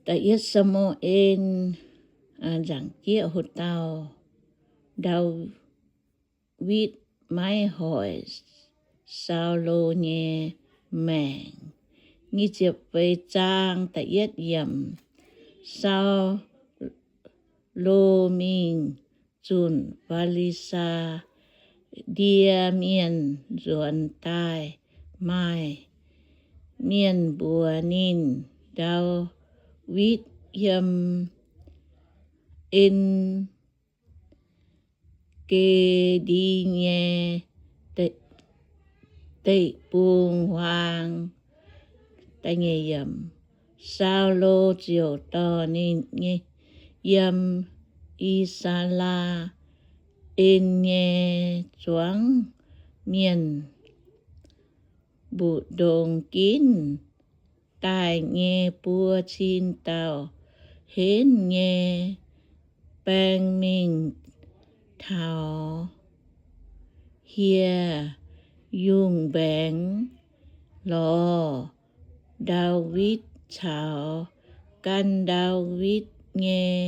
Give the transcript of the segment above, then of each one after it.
Da'yietv Saa^mu^en, nzaangc jieqv ho dauh, Ndaawitv maiv hoic Saulo nyei maengc. Nyic ziepc feix zaang da'yietv yiemc. Saulo mingh zunc Fi^li^saa^die Mienh nzuonx daaih, maaih mienh mbuox ninh, Ndaawitv yiem En^ge^ndi nyei deic-bung huaang. Saulo ziouc dorh ninh nyei, yiem I^saa^laa^en nyei zuangx mienh mbu'ndongx ginv daaih nyei buo cin dauh henv nyei baeng mingh taux hieh yungh mbaengx lorz Ndaawitv caux gan Ndaawitv nyei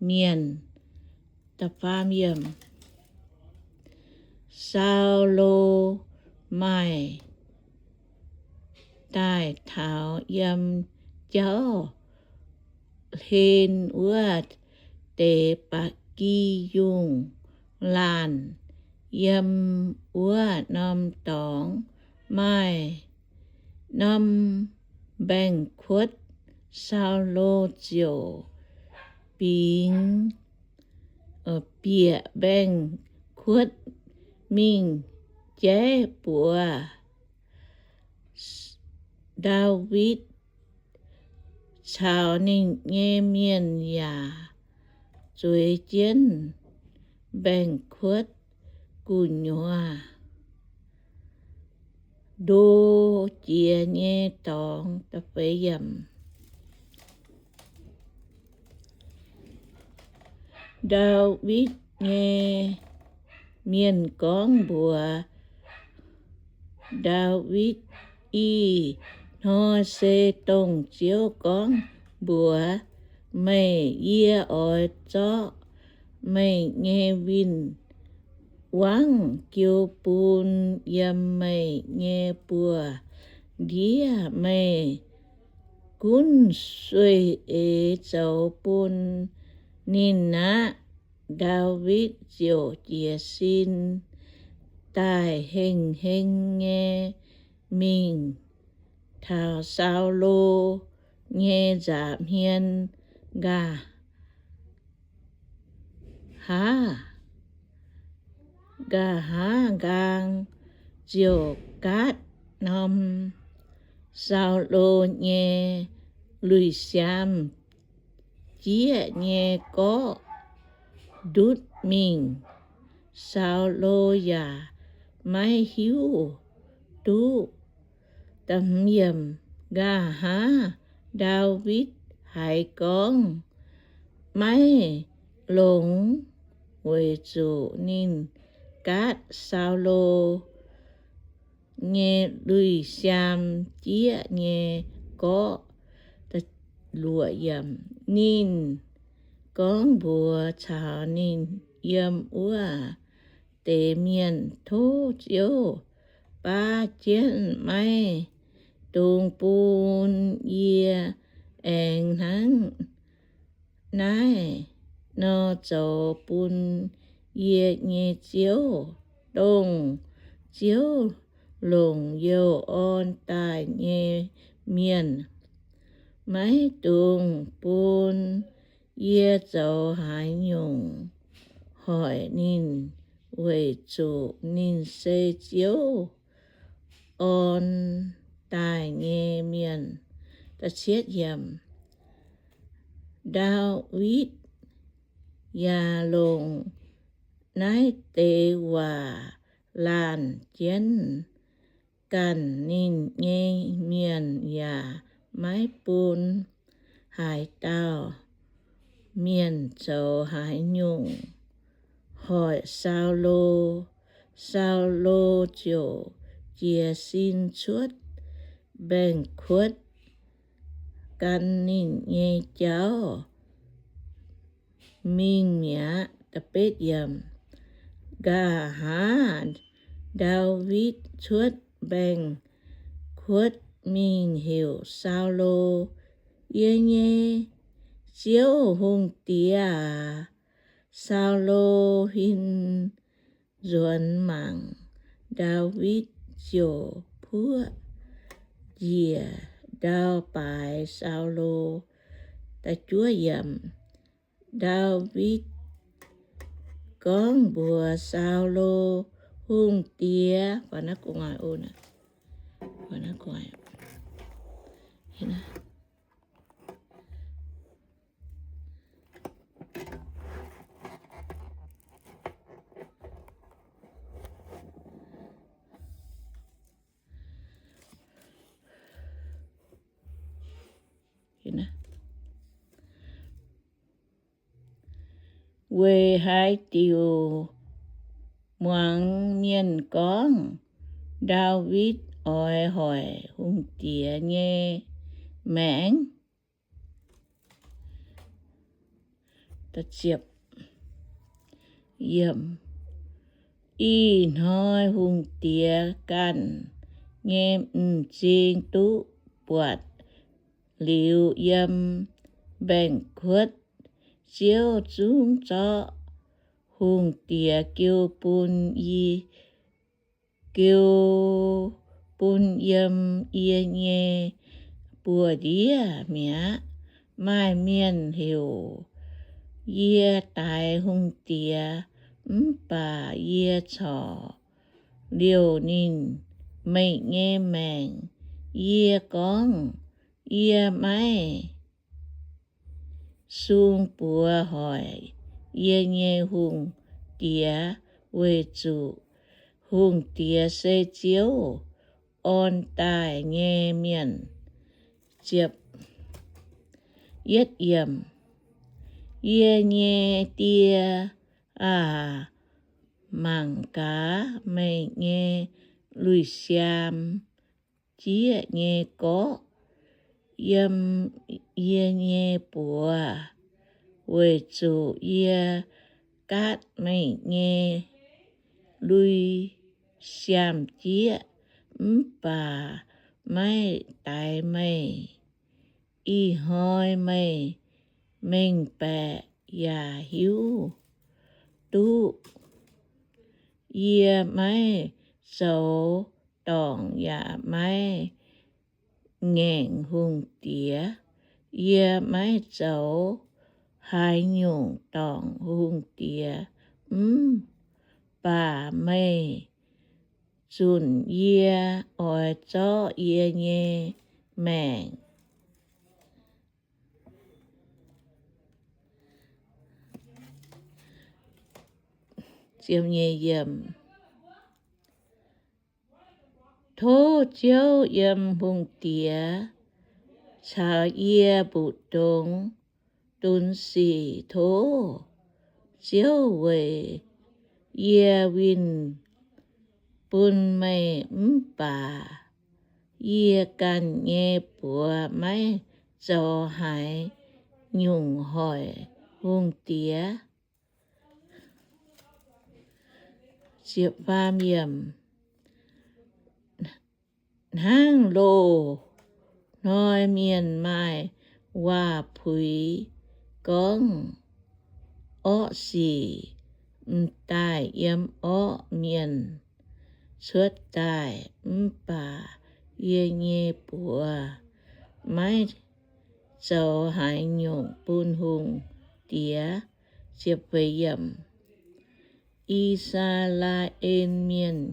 mienh. Saulo maaih daaih taux yiem jauv hlen wuov deix ba'gi yungh laanh. Yiem wuov norm dorngx maaih norm mbaengx-kuotv. Saulo ziouc bingx, bieqc mbaengx-kuotv mingh jaiv buoz. Ndaawitv caux ninh nyei mienh yaac zueiz jienv mbaengx-kuotv gu'nyuoz ndo jiex nyei dorngx. Ndaawitv nyei mienh gorngv mbuox Ndaawitv, Ih hnoi se dongh Ziouv gorngv mbuox meih, Yie oix zorqv meih nyei win-wangv jiu bun yiem meih nyei buoz-ndiev. Meih gunv sueih eix zoux bun ninh aqv. Ndaawitv ziouc jiez sin daaih heng-heng nyei mingh taux Saulo nyei nza'hmien nqa'haav, nqa'haav nqaang ziouc gaatv norm Saulo nyei lui-siaam jieqv nyei gorqv ndutv mingh. Saulo yaac maiv hiuv duqv. Nqa'haav Ndaawitv haiz gorngv maiv longx weic zuqc ninh gaatv Saulo nyei lui-siaam jieqv nyei gorqv. Ninh gorngv mbuox caux ninh yiem wuov deix mienh, Tov Ziouv baav jienv, maiv dungx bun yie aengx hnangv naaiv nor zoux bun yie nyei ziouv. Dongh Ziouv longc youh orn daaih nyei mienh, maiv dungx bun yie zoux haaix nyungc hoic ninh, weic zuqc ninh se Ziouv orn daaih nyei mienh. Ndaawitv yaac longc naaiv deix waac laanh jienv ganh ninh nyei mienh, yaac maiv bun haaix dauh mienh zoux haaix nyungc hoic Saulo. Saulo ziouc jiez sin cuotv mbaengx-kuotv gan ninh nyei jauv mingh mi'aqv. Nqa'haav Ndaawitv cuotv mbaengx-kuotv mingh heuc Saulo, Yie nyei ziouv hungh diex aac! Saulo huin nzuonx mangc, Ndaawitv ziouc puoqv njiec ndau baaix Saulo. Ndaawitv gorngv mbuox Saulo, Hungh diex, weic haaix diuc muangx mienh gorngv Ndaawitv oix hoic hungh diex nyei maengc? Ih hnoi hungh diex ganh nyei m'zing duqv buatc liuz yiem mbaengx-kuotv, Ziouv zungv zorqv hungh diex jiu bun yie, jiu bun yiem yie nyei buoz-ndiev mi'aqv. Maaih mienh heuc yie daix hungh diex, mv baac yie corc liouh ninh meih nyei maengc. Yie gorngv, Yie maiv sung buoz hoic yie nyei hungh diex, weic zuqc hungh diex se Ziouv orn daaih nyei mienh. Yie nyei Die aah! Mangc gaax meih nyei lui-siaam jieqv nyei gorqv yiem yie nyei buoz, weic zuqc yie gaatv meih nyei lui-siaam jieqv, mv baac maiv daix meih. Ih hnoi meih mengh baeqc yaac hiuv duqv yie maiv zoux dorngc yaac maiv ngaengc hungh diex. Yie maiv zoux haaix nyungc dorngc hungh diex, mv baac meih zunc yie oix zorqv yie nyei maengc. Tov Ziouv yiem hungh diex caux yie mbu'ndongx dunx sic. Tov Ziouv weic yie winh bun meih, mv baac yie ganh nyei buoz maiv zoux haaix nyungc hoic hungh diex. Hnangv loz-hnoi mienh maaih waac-puix gorngv orqv sic m'daaih yiem orqv mienh cuotv daaih, mv baac yie nyei buoz maiv zoux haaix nyungc bun hungh diex. I^saa^laa^en Mienh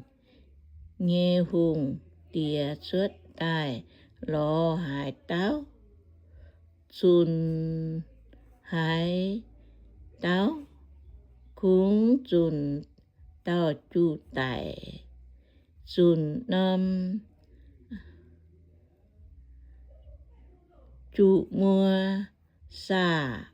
nyei hungh diex cuotv daaih lorz haaix dauh? Zunc haaix dauh? Kungx zunc dauh juv-daic, zunc norm juv-muoz saah?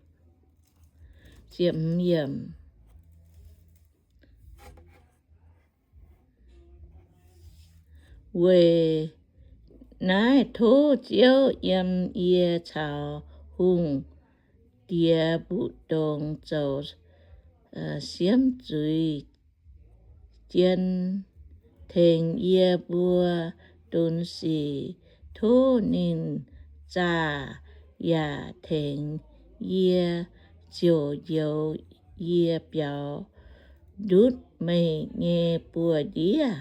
Weic Naaiv tov Ziouv yiem yie caux hungh diex mbu'ndongx zoux siemv zuiz jien, tengx yie mbuo donx sic. Tov ninh zaah yaac tengx yie, ziouc njoux yie biaux ndutv meih nyei buoz-ndiev.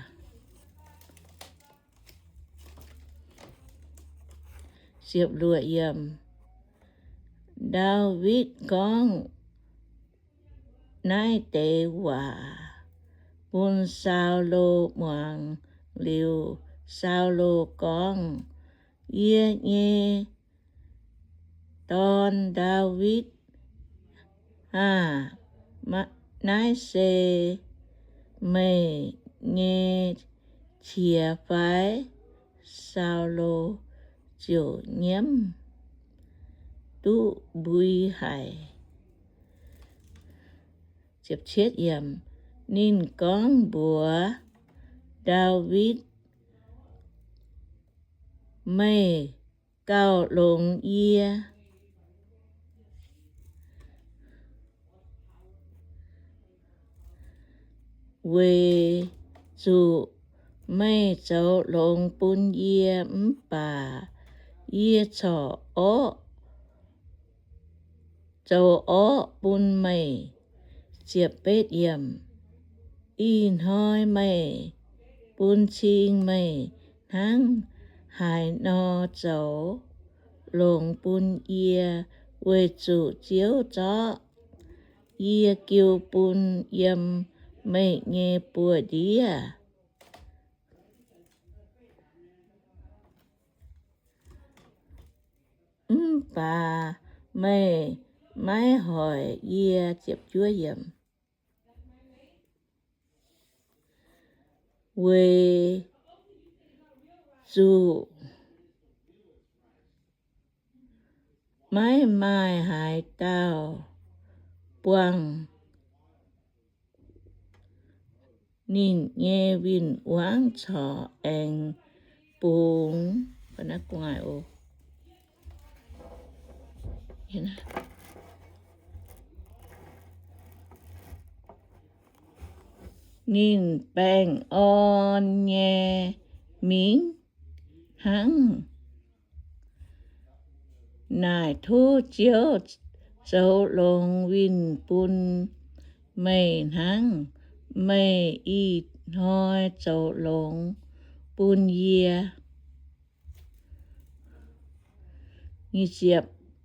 Ndaawitv gorngv naaiv deix waac bun Saulo muangx liuz, Saulo gorngv, Yie nyei dorn, Ndaawitv aah! Naaiv se meih nyei qiex fai? Saulo ziouc nyiemv duqv mbui haic. Ninh gorngv mbuox Ndaawitv, Meih gauh longx yie, weic zuqc meih zoux longx bun yie, mv baac yie corc orqv, zoux orqv bun meih. Ih hnoi meih bun cing meih hnangv haaix nor zoux longx bun yie, weic zuqc Ziouv zorqv yie jiu bun yiem meih nyei buoz-ndiev. Mv baac meih maiv hoic yie, weic zuqc maiv maaih haaix dauh buangh ninh nyei win-wangv corc aengx bungx. Ninh baengh orn nyei mingh hnangv. Naaic tov Ziouv zoux longx winh bun meih hnangv meih ih hnoi zoux longx bun yie.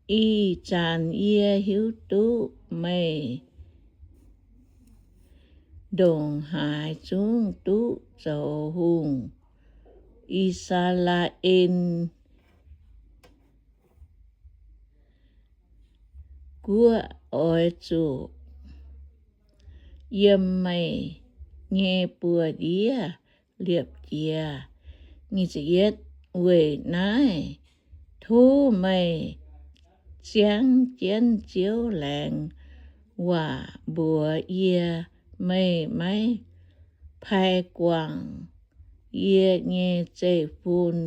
Ih zanc yie hiuv duqv meih ndongc haaix zungv duqv zoux hungh. I^saa^laa^en guoqv oix zuqc yiem meih nyei buoz-ndiev liepc jiez. Weic naaiv tov meih ziangv jienv Ziouv laengz waac mbuox yie, meih maiv pai guangc yie nyei zeiv-fun,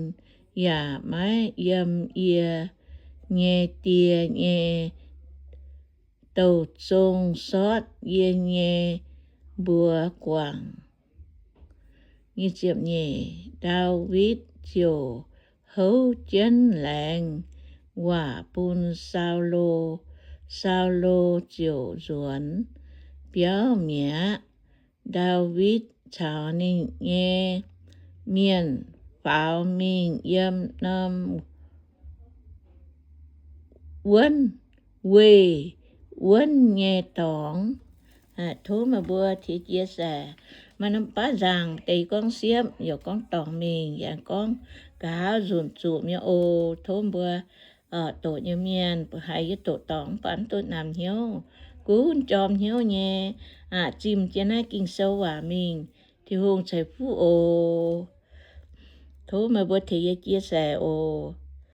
yaac maiv yiem yie nyei die nyei douh zong sortv yie nyei mbuox guangc. Ndaawitv ziouc houv jienv laengz waac bun Saulo. Saulo ziouc nzuonx biauv mi'aqv. Ndaawitv caux ninh nyei mienh faaux mingh yiem norm wuonv, weih wuonv nyei dorngx. Tov meih mbuo qiex jiez saic, maaih norm baav nzaangc deix gorngv siepv, yaac gorngv dorngc mingh, yaac gorngv nqa'haav nzunc zuqc nyei oc. Tov mbuo doqc nyei mienh haiz yie doqc dorngc mv baac mv duqv namx hnyouv, gunv jorm hnyouv nyei, zimh jienv naaiv Ging-Sou waac mingh, Tin-Hungh ceix fuqv oc. Tov meih mbuo tengx yie chia sẻ oc.